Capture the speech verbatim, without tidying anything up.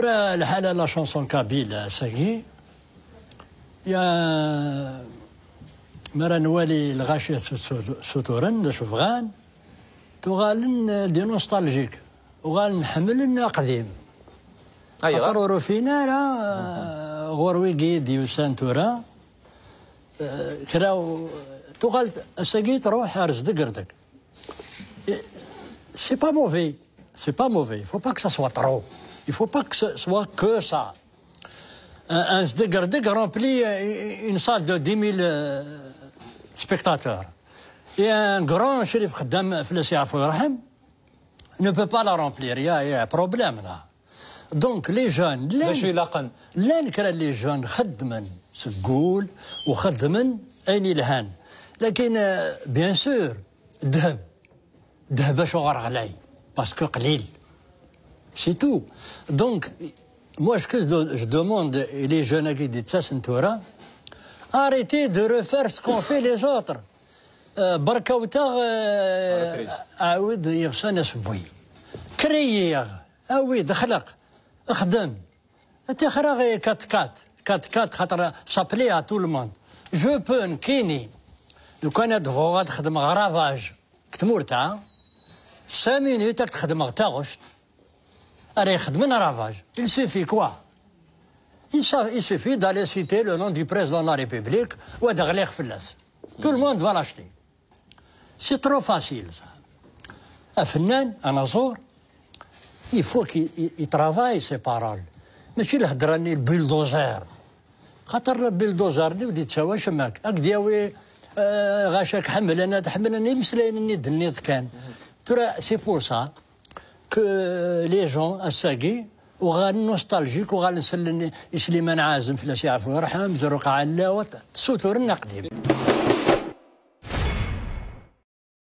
Tura lḥala la chanson kabyle ass-agi, ya, mi ara nwali lɣaci s-, s-, suturen d acu bɣan, tuɣalen, euh, des nostalgiques, uɣalen ḥemmlen aqdim. Ayɣer? Xaṭer ur ufin ara, euh, ɣur wigi d-yusan tura, euh, kra u-, tuɣal ass-agi truḥ ar zdeggerdeg. C'est pas mauvais. C'est pas mauvais. Il faut pas que ça soit trop. Il faut pas que ce soit que ça. Un, un zdeggerdeg remplit, euh, une salle de dix mille, euh, spectateurs. Et un grand Chérif Khaddam, fell-as yeɛfu yerḥem, ne peut pas la remplir. Il y a, il y a un problème là. Donc les jeunes, d acu ilaqen? Llan kra les jeunes xeddmen seg wul u xeddmen ayen ilhan. Lakin, euh, bien sûr, ddheb. Ddheb acuɣer ɣlay? Parce que qlil. C'est tout. Donc, moi, ce que je, de- je demande, et les jeunes qui disent ça, c'est Torah, arrêtez de refaire ce qu'ont fait les autres. Euh, بركاوتاغ, euh, عاود يغسان اسبوي. Créer, awi-d, xleq, xdem. Tixra quatre-quatre, quatre-quatre, خاطر ça plaît à tout le monde. Je peux, nekkini, لو كان ad bɣuɣ ad xedmeɣ ravage deg tmurt-a, cinq minutes ad xedmeɣ taɣect ara ixedmen ravage. Il suffit quoi? Il sa- il suffit d'aller citer le nom du président de la République ou ad ɣliɣ fell-as. Tout le monde va l'acheter. C'est trop facile, ça. Afennan, anaẓur, il faut qu'il il- il travaille ses paroles. Mačči lhedra-nni, le bulldozer. Xaṭer le bulldozer-nni ur d-yettawi acemma. Ad d-yawi, euh, ɣac ad k-ḥemmlen, ad ḥemmlen imeslayen-nni d-tenniḍ kan. Tura, c'est pour ça que les gens, ass-agi, uɣalen nostalgiques, uɣalen sellen i Sliman Ɛazem, fell-as yeɛfu yerḥem, Zerruq Ɛellaw, ssuturen aqdim.